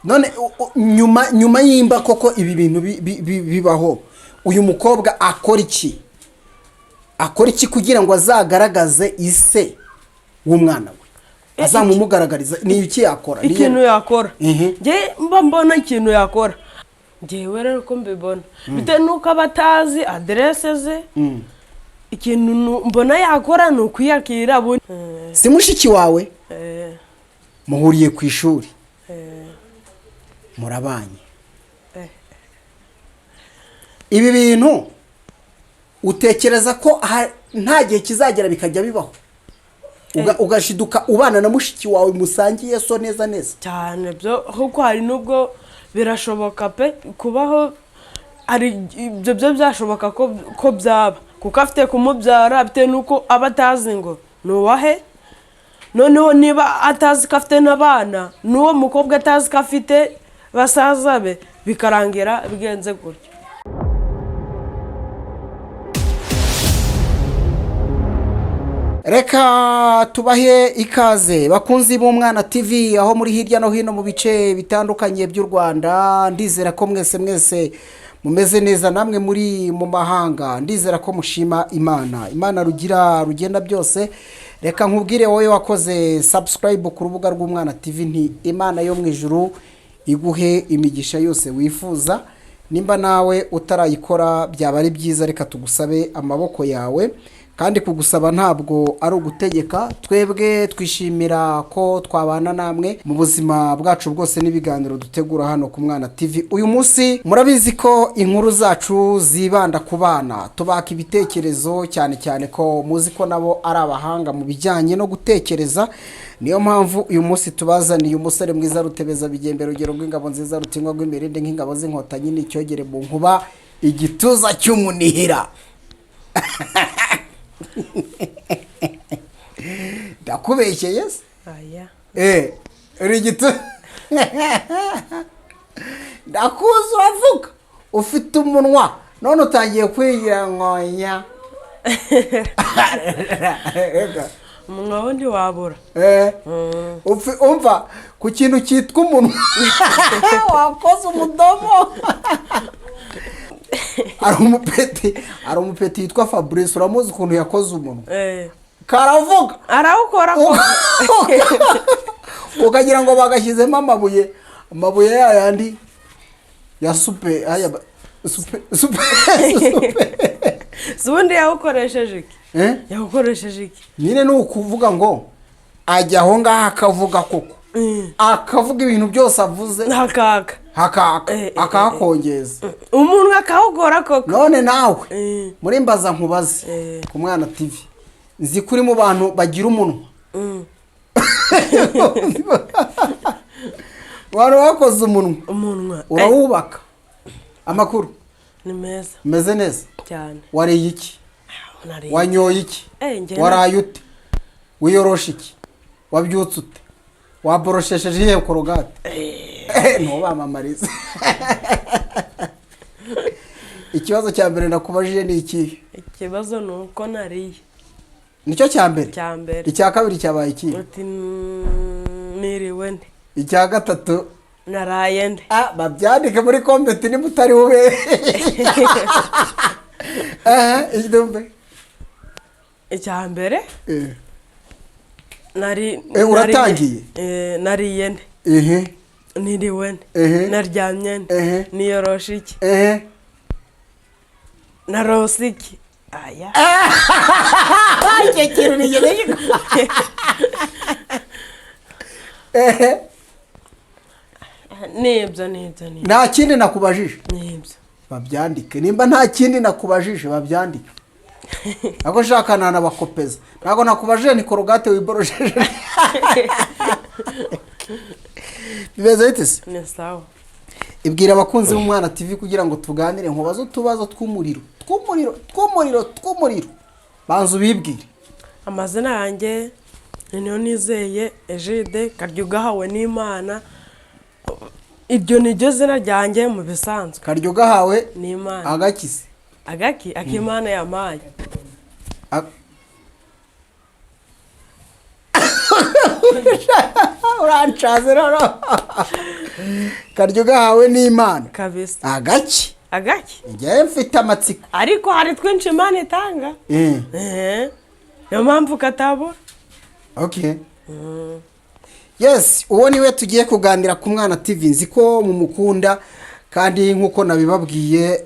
None nyuma y'imba koko ibi bintu bibaho, uyu mukobwa akora iki? Akora iki kugira ngo azagaragaze ise w'umwana we, azamumugaragariza? Ni iki yakora? Ikintu yakora, njye mba mbona ikintu yakora, njyewe rero uko mbibona, bitewe n'uko aba atazi aderese ze, ikintu mbona yakora ni ukwiyakira. Si mushiki wawe? Muhuriye ku ishuri, murabanye. Ibi bintu utekereza ko nta gihe kizagera bikajya bibaho, ugashiduka ubana na mushiki wawe musangiye so neza neza? Cyane byo, kuko hari n'ubwo birashoboka pe kubaho. Hari ibyo byo byashoboka ko byaba, kuko afite kumubyara bitewe n'uko aba atazi ngo ni uwahe. Noneho niba atazi ko afite n'abana, n'uwo mukobwa atazi ko afite basaza be, bikarangira bigenze gutyo. Reka tubahe ikaze, bakunzi b'Umwana TV, aho muri hirya no hino mu bice bitandukanye by'u Rwanda. Ndizera ko mwese mwese mumeze neza. Namwe muri mu mahanga, ndizera ko mushima Imana, Imana rugira rugenda byose. Reka nkubwire wowe wakoze subscribe ku rubuga rw'Umwana TV nti: Imana yo mu ijuru iguhe imigisha yose wifuza. Nimba nawe utarayikora, byaba ari byiza. Reka tugusabe amaboko yawe, kandi kugusaba ntabwo ari ugutegeka. Twebwe twishimira ko twabana namwe mu buzima bwacu bwose n'ibiganiro dutegura hano ku Mwana TV. Uyu munsi murabizi ko inkuru zacu zibanda ku bana, tubaka ibitekerezo, cyane cyane ko muzi ko nabo ari abahanga mu bijyanye no gutekereza. Niyo mpamvu uyu munsi tubazaniye umusore mwiza, rutebeza bigembe, rugero rw'ingabo nziza, rutinywa rw'imirinde nk'ingabo z'Inkotanyi, n'icyogere mu nkuba, igituza cy'umunihira. Ndakubeshyeye se? Aya. Uri igituza, ndakuzi, uravuga, ufite umunwa, none utangiye kwigira nkonya. Umunwa wo ntiwabura. Umva, ku kintu cyitwa umunwa wakoze umudomo. Hari umupeti witwa Fabrice, uramuzi, ukuntu yakoze umunwa, karavuga. Arawukora ko. Ukagira ngo bagashyizemo amabuye, amabuye yayandi ya supe, aya supe supe supe. Si ubundi yawukoresheje iki? Eh? Yawukoresheje iki? Nyine ni ukuvuga ngo ajya aho ngaho akavuga koko, akavuga ibintu byose avuze Hakaka. Hakaka, akahakongeza. Umuntu akawukora koko. None nawe, muri Mbaza Nkubaze ku Mwana TV, nzi ko uri mu bantu bagira umunwa, abantu bakoze umunwa. Umunwa. Urawubaka. Amakuru? Ni meza. Umeze neza? Cyane. Wariye iki? Nariye. Wanyoye iki? Waraye ute? Wiyoroshe iki? Wabyutse ute? Waboroshesheje iyihe Colgate? Ntubamamarize. Ikibazo cya mbere nakubajije ni ikihe? Ikibazo ni uko nariye. Nicyo cya mbere? Cya mbere. Icya kabiri cyabaye ikihe? Uti niriwe nde? Icya gatatu? Naraye nde? Ah, babyandike muri comment niba utari bube. Ehe, Icya mbere nari Uratangiye? Nariye nde? Niriwe nde? Naryamye nde? Niyoroshe iki? Narose iki? Aya. Icyo kintu ni ikintu, ehe. Nibyo, nibyo, nibyo. Nta kindi nakubajije? Nibyo. Babyandike nimba nta kindi nakubajije, babyandike. Ntabwo nshaka nanabakopeza. Ntabwo nakubajije ni Colgate wiborosheje. Bimeze bite se? Ni sawa. Ibwira abakunzi b'Umwana TV kugira ngo tuganire, nkubaze utubazo tw'umuriro, tw'umuriro, tw'umuriro, tw'umuriro. Banza ubibwire. Amazina yanjye ni Niyonizeye Egide Karyugahawe n'Imana. Iryo ni ryo zina ryanjye mu bisanzwe. Karyo gahawe n'Imana. Agakize? Agaki akimana yampaye. Urancaze rero, karyo gahawe n'Imana. Kabisa. Agaki? Agaki. Njyewe mfite amatsiko. Ariko hari twinshi Imana itanga. Niyo mpamvu katabura. Okay, yes, uwo niwe tugiye kuganira ku Mwana TV. Nzi ko mumukunda, kandi nk'uko nabibabwiye,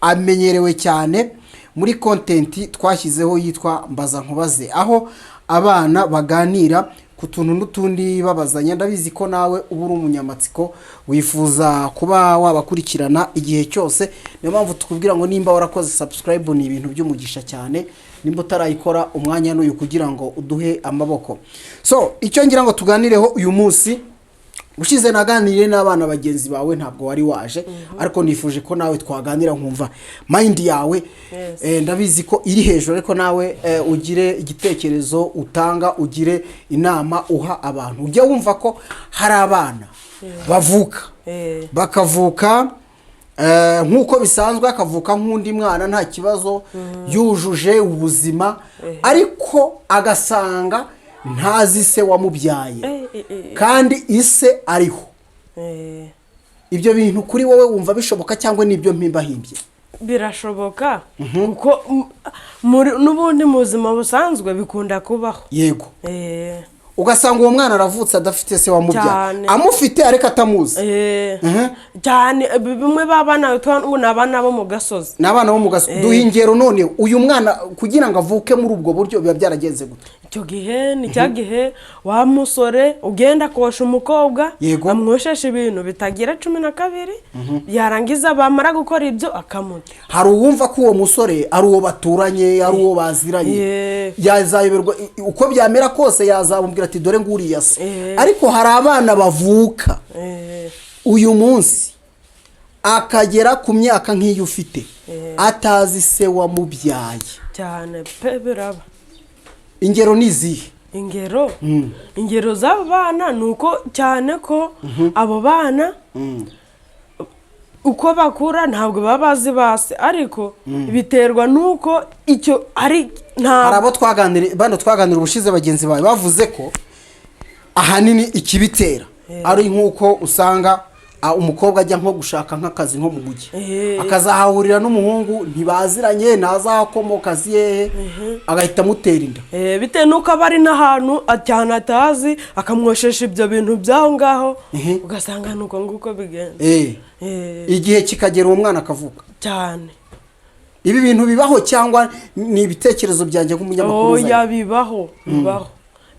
amenyerewe cyane muri content twashyizeho yitwa Mbaza Nkubaze, aho abana baganira ku tuntu n'utundi babazanya. Ndabizi ko nawe uba uri umunyamatsiko, wifuza kuba wabakurikirana igihe cyose. Niyo mpamvu tukubwira ngo nimba warakoze subscribe ni ibintu by'umugisha cyane. Nimba utarayikora, umwanya n'uyu kugira ngo uduhe amaboko. So icyo ngira ngo tuganireho uyu munsi, ushize naganiriye n'abana bagenzi bawe, ntabwo wari waje, ariko nifuje ko nawe twaganira nkumva mind yawe. Ndabizi ko iri hejuru, ariko nawe ugire igitekerezo utanga, ugire inama uha abantu. Ujya wumva ko hari abana bavuka, bakavuka nk'uko bisanzwe, akavuka nk'undi mwana, nta kibazo, yujuje ubuzima, ariko agasanga ntazi se wamubyaye, kandi ise ariho? Ibyo bintu kuri wowe wumva bishoboka, cyangwa nibyo mpimbahimbye? Birashoboka, kuko n'ubundi mu buzima busanzwe bikunda kubaho. Ugasanga uwo mwana aravutse adafite se wamubyaye, Cyane. amufite ariko atamuzi. Cyane, bimwe babana ngo ni abana bo mu gasozi. Ni abana bo mu gasozi. Duha ingero none, uyu mwana kugira ngo avuke muri ubwo buryo biba byaragenze gute? Icyo gihe ni cya gihe wa musore ugenda akosha umukobwa, amwoshesha ibintu bitagira 12, yarangiza bamara gukora ibyo akamuta. Hari uwumva ko uwo musore ari uwo baturanye, ari uwo baziranye, yazayoberwa uko byamera kose, yazamubwira ati: "Dore nguriya se." Ariko hari abana bavuka uyu munsi akagera ku myaka nk'iyo ufite atazi se wamubyaye. Cyane pe, biraba. Ingero ni izihe? Ingero z'abo bana ni uko cyane ko abo bana uko bakura ntabwo baba bazi base, ariko biterwa n'uko icyo ari Hari ntabwo. abo twaganiriye, bano twaganira ubushize, bagenzi bawe, bavuze ko ahanini ikibitera ari nk'uko usanga umukobwa ajya nko gushaka nk'akazi nko mu mujyi, akazahahurira n'umuhungu ntibaziranye, ntazakomoka azi hehe, agahita amutera inda. Bitewe n'uko aba ari n'ahantu cyane atazi, akamwoshesha ibyo bintu by'aho ngaho, ugasanga ni uko nguko bigenda. Igihe kikagera uwo mwana akavuka. Cyane. Ibi bintu bibaho cyangwa ni ibitekerezo byanjye nk'umunyamakuru Oya. uzanye? Bibaho, bibaho,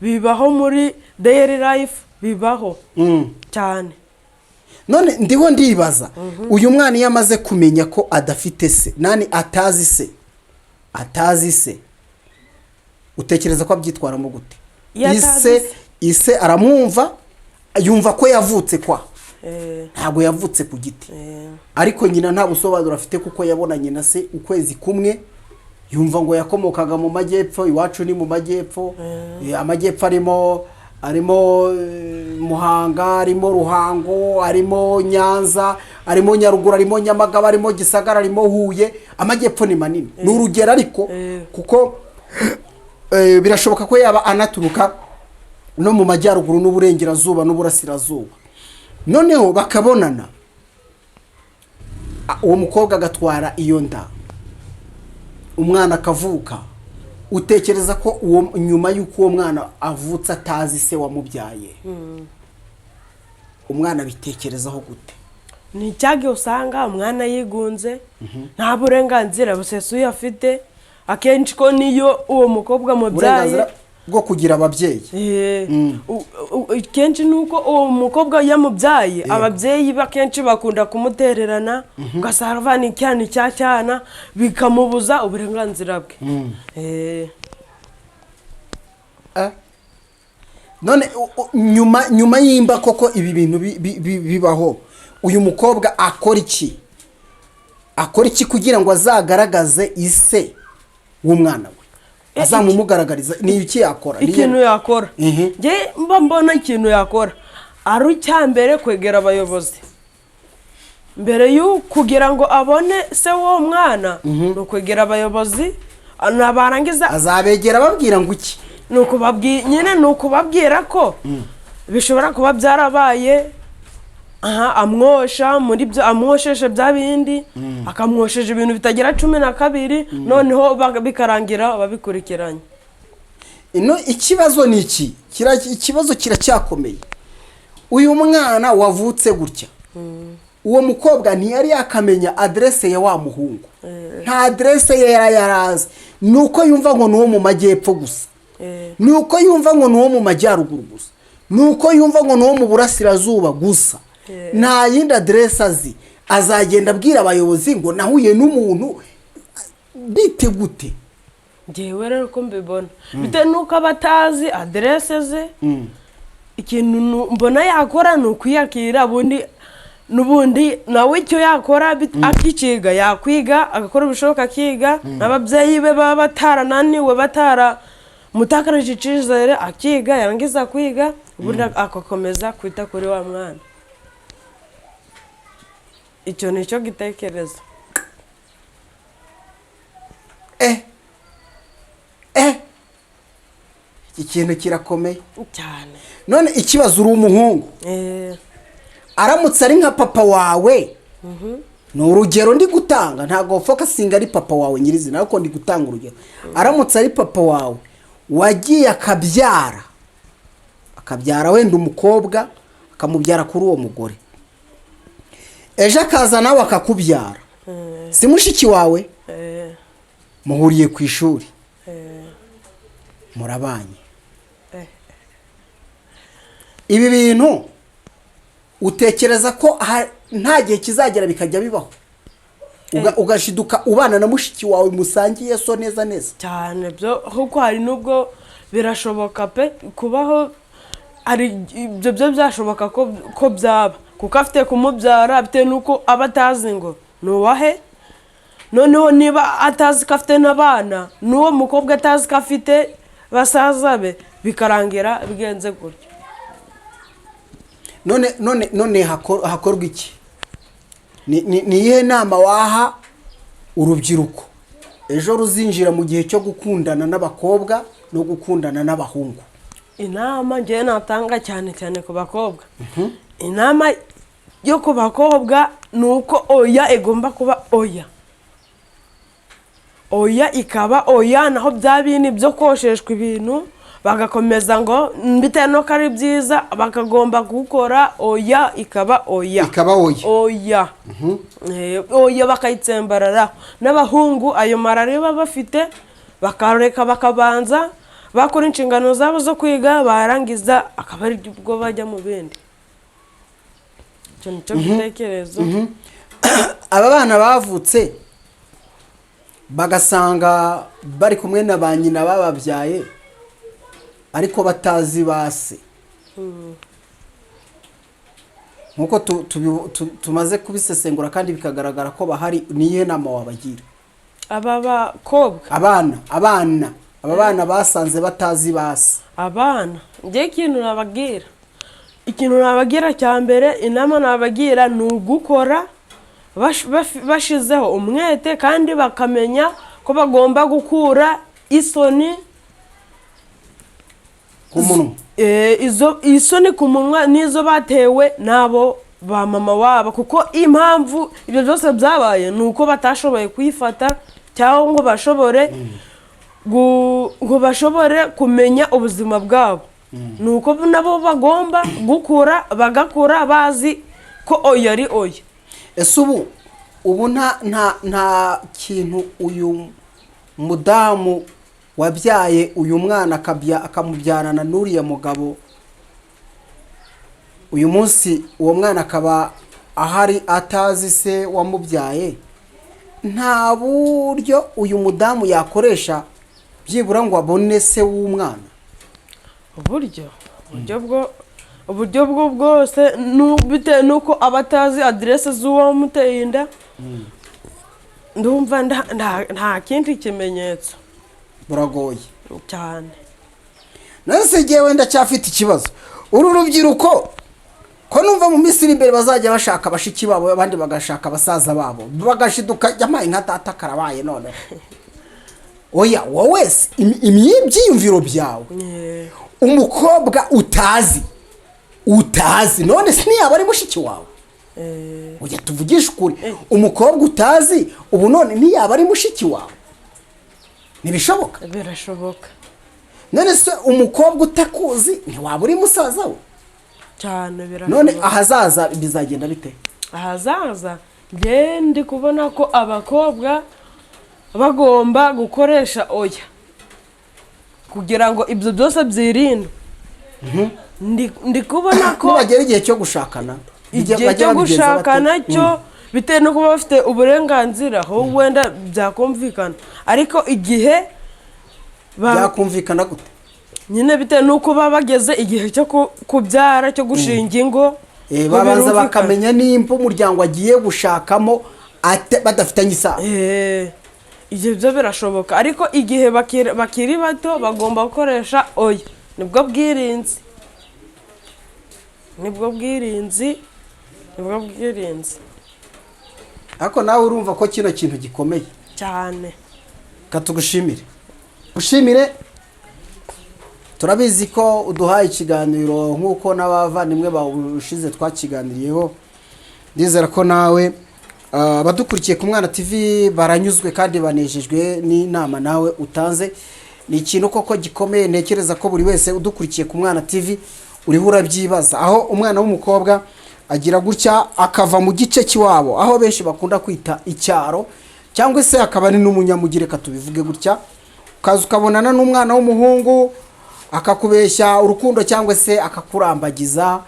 bibaho muri daily life, bibaho cyane. None ndiho ndibaza, uyu mwana iyo amaze kumenya ko adafite se, nani, atazi se, atazi se, utekereza ko abyitwaramo gute? Iyo atazi Ise, se. ise aramwumva, yumva ko yavutse kwa ntabwo yavutse ku giti, ariko nyina nta busobanuro afite, kuko yabonanye na se ukwezi kumwe, yumva ngo yakomokaga mu majyepfo. Iwacu ni mu majyepfo. Amajyepfo arimo Muhanga, arimo Ruhango, arimo Nyanza, arimo Nyaruguru, arimo Nyamagabe, arimo Gisagara, arimo Huye. Amajyepfo ni manini, ni urugero ariko, kuko birashoboka ko yaba anaturuka no mu majyaruguru n'uburengerazuba n'uburasirazuba. Noneho bakabonana, uwo mukobwa agatwara iyo nda, umwana akavuka. Utekereza ko uwo nyuma y'uko uwo mwana avutse atazi se wamubyaye, umwana abitekerezaho gute? Ni icyagihe usanga umwana yigunze, nta burenganzira busesuye afite, akenshi ko niyo uwo mukobwa mubyaye. Uburenganzira bwo kugira ababyeyi. Kenshi ni uko uwo mukobwa yamubyaye, ababyeyi be akenshi bakunda kumutererana, ugasanga avana icyana icya cyana, bikamubuza uburenganzira bwe. None nyuma y'imba koko ibi bintu bibaho, uyu mukobwa akora iki? Akora iki kugira ngo azagaragaze ise w'umwana we, azamumugaragariza? Ni iki yakora? Ikintu yakora, njye mba mbona ikintu yakora ari icya mbere kwegera abayobozi mbere yo kugira ngo abone se w'uwo mwana, ni ukwegera abayobozi barangiza. Azabegera babwira ngo iki? Ni ukubabwira nyine, ni ukubabwira ko Bishobora kuba byarabaye, aha amwosha muri byo, amwosheshe bya bindi, akamwosheje ibintu bitagera 12, noneho bikarangira babikurikiranye. Ino ikibazo ni iki? Ikibazo kiracyakomeye. Uyu mwana wavutse gutya, uwo mukobwa ntiyari yakamenya aderese ya wa muhungu, nta aderese ye yari yarazi. Ni uko yumva ngo ni uwo mu majyepfo gusa, ni uko yumva ngo ni uwo mu majyaruguru gusa, ni uko yumva ngo ni uwo mu burasirazuba gusa, nta yindi aderese azi. Azagenda abwira abayobozi ngo nahuye n'umuntu bite gute? Ngewe rero uko mbibona, bitewe n'uko aba atazi aderese ze, ikintu mbona yakora ni ukwiyakira. Ubundi n'ubundi nawe icyo yakora akikiga, yakwiga, agakora ibishoboka akiga, n'ababyeyi be baba batarananiwe, bataramutakarije icyizere, akiga, yarangiza kwiga, ubundi agakomeza kwita kuri wa mwana. Icyo ni cyo gitekerezo. Iki kintu kirakomeye. Cyane. None ikibazo, uri umuhungu, aramutse ari nka papa wawe, ni urugero ndi gutanga, ntabwo focusinga ari papa wawe nyirizina, ariko ndi gutanga urugero, aramutse ari papa wawe wagiye akabyara wenda umukobwa, akamubyara kuri uwo mugore, ejo akaza nawe akakubyara, si mushiki wawe? Eh. Muhuriye ku ishuri, murabanye. Ibi bintu utekereza ko nta gihe kizagera bikajya bibaho, ugashiduka ubana na mushiki wawe musangiye so neza neza? Cyane byo, kuko hari n'ubwo birashoboka pe kubaho. Hari ibyo byo byashoboka ko byaba, kuko afite kumubyara bitewe n'uko aba atazi ngo ni uwahe. Noneho niba atazi ko afite n'abana, n'uwo mukobwa atazi ko afite basaza be, bikarangira bigenze gutyo. None hakorwa iki? Ni iyihe nama waha urubyiruko ejo ruzinjira mu gihe cyo gukundana n'abakobwa no gukundana n'abahungu? Inama ngewe natanga, cyane cyane ku bakobwa, inama yo ku bakobwa ni uko oya igomba kuba oya, oya ikaba oya. Naho bya bindi byo kosheshwa ibintu, bagakomeza ngo bitewe n'uko ari byiza bakagomba gukora, oya ikaba oya. Ikaba oya. Oya. Oya bakayitsembarara. N'abahungu ayo marari baba bafite bakareka, bakabanza bakora inshingano zabo zo kwiga, barangiza akaba ari bwo bajya mu bindi. Icyo ni cyo gitekerezo. Aba bana bavutse bagasanga bari kumwe na ba nyina bababyaye ariko batazi ba se, nk'uko tumaze kubisesengura kandi bikagaragara ko bahari, niyihe nama wabagira? Aba bakobwa? Abana, aba bana basanze batazi ba se. Abana, njye ikintu nababwira cya mbere, inama nabagira ni ugukora bashizeho umwete, kandi bakamenya ko bagomba gukura isoni ku munwa. Izo isoni ku munwa n'izo batewe n'abo ba mama wabo, kuko impamvu ibyo byose byabaye ni uko batashoboye kuyifata cyangwa ngo bashobore kumenya ubuzima bwabo. Ni uko nabo bagomba gukura, bagakura bazi ko oya ari oya. Ese ubu nta kintu uyu mudamu wabyaye uyu mwana akamubyarana n'uriya mugabo, uyu munsi uwo mwana akaba ahari atazi se wamubyaye, nta buryo uyu mudamu yakoresha byibura ngo abone se w'umwana? Uburyo bwo bwose, bitewe n'uko aba atazi aderese z'uwo wamuteye inda, ndumva nta kindi kimenyetso. Buragoye. Cyane. Nase ngewe ndacyafite ikibazo. Uru rubyiruko ko numva mu minsi iri imbere bazajya bashaka bashiki babo, abandi bagashaka basaza babo, bagashiduka yamaye nka data karabaye. None oya, wowe se ibyiyumviro byawe, umukobwa utazi Utazi? None se ntiyaba ari mushiki wawe? Ujya tuvugishe ukuri, umukobwa utazi ubu none ntiyaba ari mushiki wawe? Ntibishoboka? Birashoboka. None se umukobwa utakuzi ntiwaba uri musaza we? Cyane. None Birashoboka. ahazaza bizagenda bite? Ahazaza, njye ndi kubona ko abakobwa bagomba gukoresha oya kugira ngo ibyo byose byirindwe. Ndi kubona ko Nibagera igihe cyo gushakana, igihe bajya cyo babigenza bate? gushakana cyo, bitewe no kuba bafite uburenganzira, aho wenda byakumvikana, ariko igihe Byakumvikana gute? Nyine bitewe n'uko baba bageze igihe cyo kubyara, cyo gushinga ingo. Ko Babanza birumvikana. bakamenya nimba umuryango agiye gushakamo badafitanye isano. Ibyo byo birashoboka, ariko igihe bakiri bato bagomba gukoresha oya, nibwo bwirinzi, nibwo bwirinzi, nibwo bwirinzi. Ariko nawe urumva ko kino kintu gikomeye. Cyane. Katugushimire, gushimire. Turabizi ko uduhaye ikiganiro nk'uko n'abavandimwe bawushize twakiganiriyeho. Ndizera ko nawe abadukurikiye ku Mwana TV baranyuzwe kandi banejejwe n'inama nawe utanze. Ni ikintu koko gikomeye. Ntekereza ko buri wese udukurikiye ku Mwana TV uriho urabyibaza, aho umwana w'umukobwa agira gutya akava mu gice cy'iwabo, aho benshi bakunda kwita icyaro, cyangwa se akaba ari n'umunyamujyi, reka tubivuge gutya, ukaza ukabonana n'umwana w'umuhungu, akakubeshya urukundo cyangwa se akakurambagiza,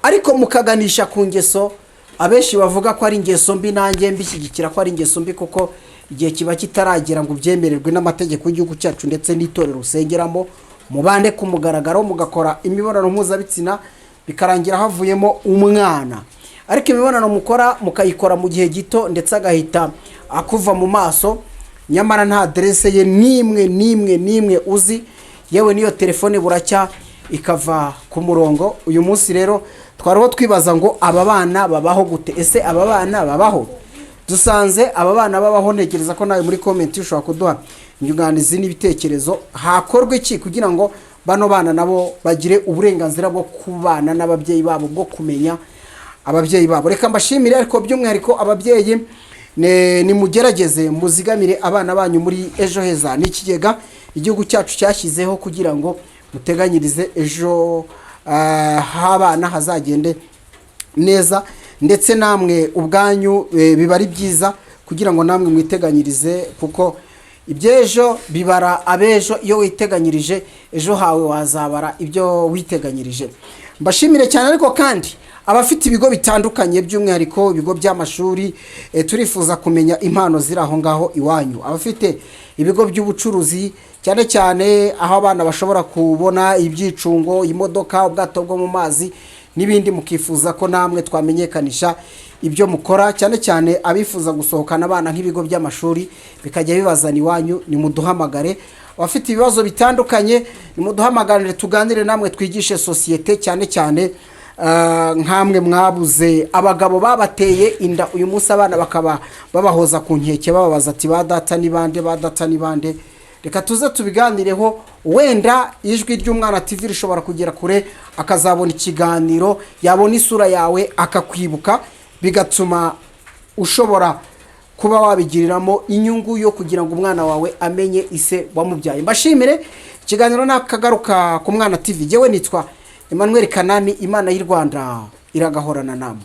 ariko mukaganisha ku ngeso abenshi bavuga ko ari ingeso mbi. Nanjye mbishyigikira ko ari ingeso mbi, kuko igihe kiba kitaragera ngo ubyemererwe n'amategeko y'igihugu cyacu ndetse n'itorero usengeramo, mubane ku mugaragaro, mugakora imibonano mpuzabitsina, bikarangira havuyemo umwana, ariko imibonano mukora mukayikora mu gihe gito, ndetse agahita akuva mu maso, nyamara nta aderese ye n'imwe n'imwe n'imwe uzi, yewe n'iyo telefone buracya ikava ku murongo. Uyu munsi rero twariho twibaza ngo aba bana babaho gute? Ese aba bana babaho? Dusanze aba bana babaho. Ntekereza ko nawe muri comment ushobora kuduha inyunganizi n'ibitekerezo. Hakorwa iki kugira ngo bano bana nabo bagire uburenganzira bwo kubana n'ababyeyi babo, bwo kumenya ababyeyi babo? Reka mbashimire, ariko by'umwihariko ababyeyi, nimugerageze muzigamire abana banyu muri Ejo Heza. Ni ikigega igihugu cyacu cyashyizeho kugira ngo muteganyirize ejo h'abana hazagende neza, ndetse namwe ubwanyu biba ari byiza kugira ngo namwe mwiteganyirize, kuko iby'ejo bibara abejo. Iyo witeganyirije ejo hawe, wazabara ibyo witeganyirije. Mbashimire cyane. Ariko kandi abafite ibigo bitandukanye, by'umwihariko ibigo by'amashuri, turifuza kumenya impano ziri aho ngaho iwanyu. Abafite ibigo by'ubucuruzi, cyane cyane aho abana bashobora kubona ibyicungo, imodoka, ubwato bwo mu mazi n'ibindi, mukifuza ko namwe twamenyekanisha ibyo mukora, cyane cyane abifuza gusohokana abana nk'ibigo by'amashuri bikajya bibazana iwanyu, nimuduhamagare. Abafite ibibazo bitandukanye, nimuduhamagarire tuganire namwe, twigishe sosiyete, cyane cyane nkamwe mwabuze abagabo babateye inda, uyu munsi abana bakaba babahoza ku nkeke, bababaza ati: "Ba data ni bande? Ba data ni bande?" Reka tuze tubiganireho. Wenda ijwi ry'Umwana TV rishobora kugera kure, akazabona ikiganiro, yabona isura yawe akakwibuka, bigatuma ushobora kuba wabigiriramo inyungu yo kugira ngo umwana wawe amenye ise wamubyaye. Mbashimire. Ikiganiro nakagaruka ku Mwana TV. Yewe, nitwa Emmanuel Kanani. Imana y'u Rwanda iragahorana namwe.